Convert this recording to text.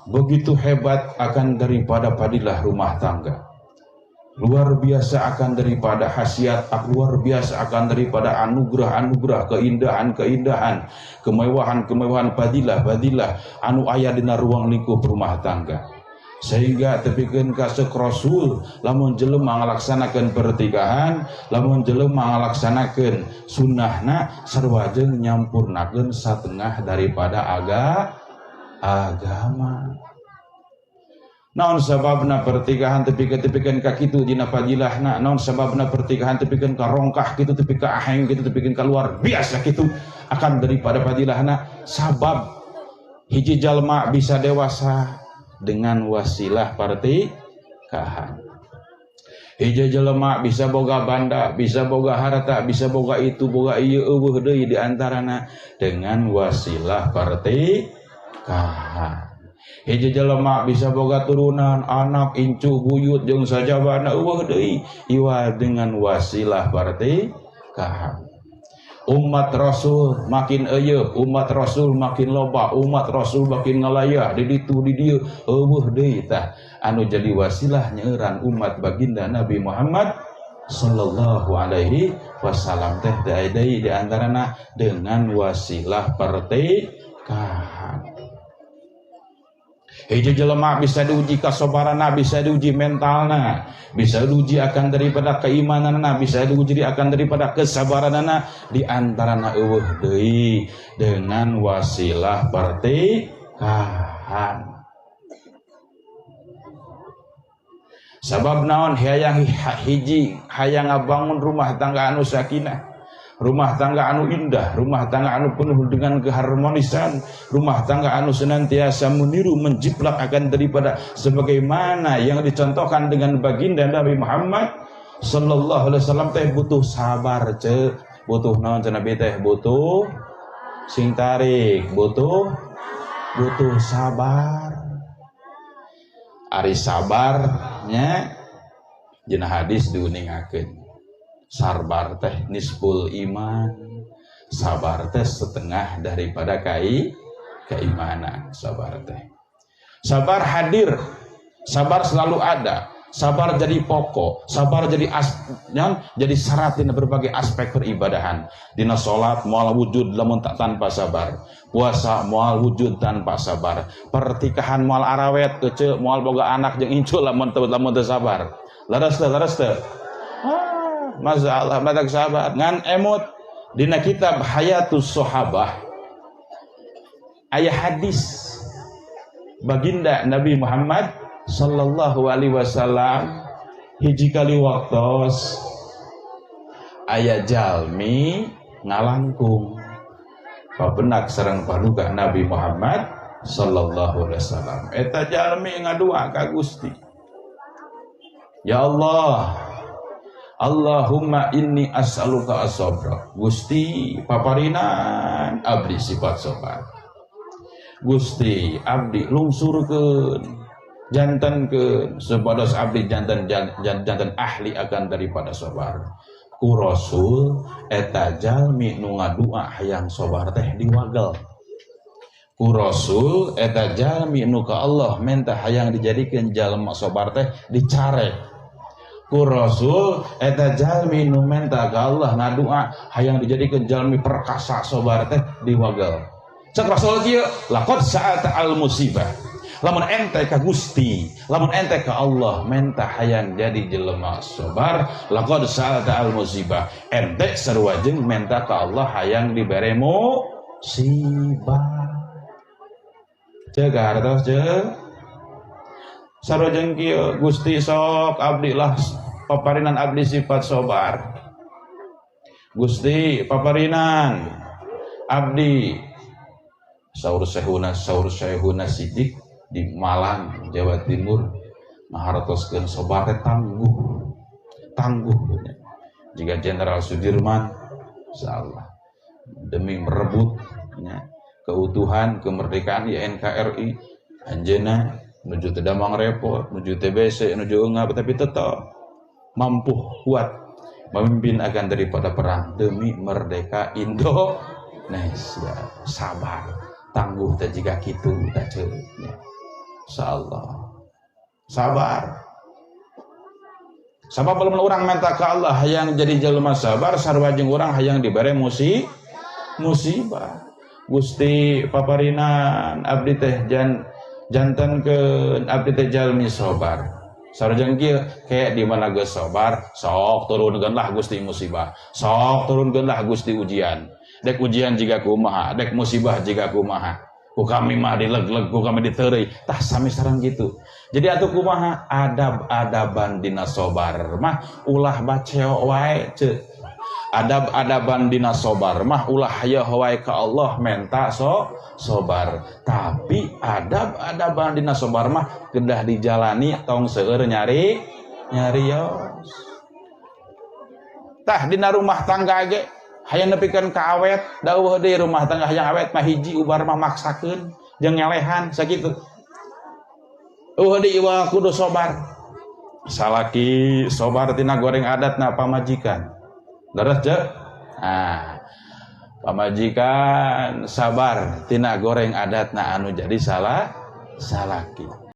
Begitu hebat akan daripada fadilah rumah tangga. Luar biasa akan daripada khasiat, luar biasa akan daripada anugerah-anugerah, keindahan-keindahan, kemewahan-kemewahan, fadilah-fadilah anu aya dina ruang lingkup rumah tangga. Sehingga tepikeun ka seuk Rasul, lamun jelema ngalaksanakeun pertikahan, lamun jelema ngalaksanakeun sunnahna, sarua jeung nyampurnakeun satengah daripada agama. Naon sababna pertikahan tepikeun ka kitu dina fadilahna? Naon sababna pertikahan tepikeun ka rongkah kitu, tepi ka aheng kitu, tepikeun ka luar biasa kitu akan daripada fadilahna? Sabab hiji jalma bisa dewasa dengan wasilah pertikahan. Hiji jelema bisa boga banda, bisa boga harta, bisa boga itu, boga ieu, euweuh deui di antarana dengan wasilah pertikahan. Hiji jelema bisa boga turunan, anak, incu, buyut jeung sajabana, euweuh deui iwa dengan wasilah pertikahan. Umat Rasul makin eueuh, umat Rasul makin loba, umat Rasul makin ngalayah di ditu di dieu, euweuh deui tah anu jadi wasilah nyeuran umat baginda Nabi Muhammad sallallahu alaihi wasallam teh deui di antarana dengan wasilah pertikahan. Hiji jelema bisa diuji kasobaranna, bisa diuji mentalna, bisa diuji akan daripada keimananna, bisa diuji akan daripada kesabaranna, di antarana euweuh deui dengan wasilah pertikahan. Sabab naon? Hayang hiji hayang ngabangun rumah tangga anu sakinah, rumah tangga anu indah, rumah tangga anu penuh dengan keharmonisan, rumah tangga anu senantiasa meniru, menjiplak akan daripada sebagaimana yang dicontohkan dengan baginda Nabi Muhammad sallallahu alaihi wasallam teh butuh sabar, ce, butuh naon cenah Nabi teh, butuh sing tarik, butuh sabar. Ari sabarnya dina hadis diuningakeun. Sabar teh nisful iman, sabar teh setengah daripada keimanan. Sabar teh, sabar hadir, sabar selalu ada, sabar jadi pokok, sabar jadi jadi syarat dina berbagai aspek peribadahan. Dina salat moal wujud lamun tak tanpa sabar, puasa moal wujud tanpa sabar, pertikahan moal arawet kece, moal boga anak jeung incu lamun teu sabar. Leres teu, leres teu? Masalah matak sahabat ngan emot dina kitab Hayatus Sahabah aya hadis baginda Nabi Muhammad sallallahu alaihi wasallam, hiji kali waktos aya jalmi ngalangkung pabenak sareng paduka Nabi Muhammad sallallahu alaihi wasallam. Eta jalmi ngadua ka Gusti, ya Allah, Allahumma inni as'aluka as-sabra. Gusti paparinan abdi sifat sabar. Gusti abdi lungsurkeun, jantankeun supados abdi jantan jantan ahli akan daripada sabar. Ku Rasul eta jalmi nu ngadua hayang sabar teh diwagel. Ku Rasul eta jalmi nu ka Allah menta hayang dijadikeun jalma sabar teh dicarek. Ku Rasul eta jalmi nu menta ka Allah ngadua hayang dijadikeun jalmi perkasa sabar teh diwagel. Cek Rasul kieu, laqad sa'ata al musibah. Lamun ente ka Gusti, lamun ente ka Allah menta hayang jadi jelema sabar, laqad sa'ata al musibah. Ente sarua jeung menta ka Allah hayang dibere musibah. Cek hartos cek. Sarua jeung kieu, Gusti sok abdi lah paparinan abdi sifat sabar. Gusti paparinan abdi saur Syekhuna Sidik di Malang, Jawa Timur, ngahartoskeun sabar teh tangguh. Tangguh nya. Jika Jenderal Sudirman insyaallah demi merebut nya keutuhan kemerdekaan NKRI, anjeunna nuju teu damang repot, nuju TBC, nuju engap, tapi tetap mampu kuat memimpin akan daripada perang demi merdeka Indonesia. Sabar, tangguh teh jiga kitu teh nya. Insyaallah sabar. Sabab lamun urang minta ke Allah hayang jadi jelema sabar, sarua jeung urang hayang dibere musibah. Gusti, paparinan abdi teh jantenkeun abdi teh jalmi sabar. Sarua kieu, kayak di mana geus sabar, sok turunkeun lah Gusti musibah. Sok turunkeun lah Gusti ujian. Dek ujian jiga kumaha, dek musibah jiga kumaha. Ku kami mah dileg-leg, ku kami diteureuy. Tah, sami sareng gitu. Jadi atuh kumaha adab-adaban dina sobar mah, ulah baceo wae ce. Adab-adaban dina sobar mah ulah hayah wae ka Allah menta sobar. Tapi adab-adaban dina sobar mah kedah dijalani, tong seueur nyari nyarios. Tah, dina rumah tangga ge hayang nepikeun ka awet, da euweuh deui rumah tangga hayang awet mah. Hiji, ubar mah maksakeun jeung ngelehan sakitu. Euweuh deui ieu, kudu sobar. Salaki sobar tina goreng adatna pamajikan. Leres ce? Nah, pamajikan sabar tina goreng adatna anu jadi salah salaki.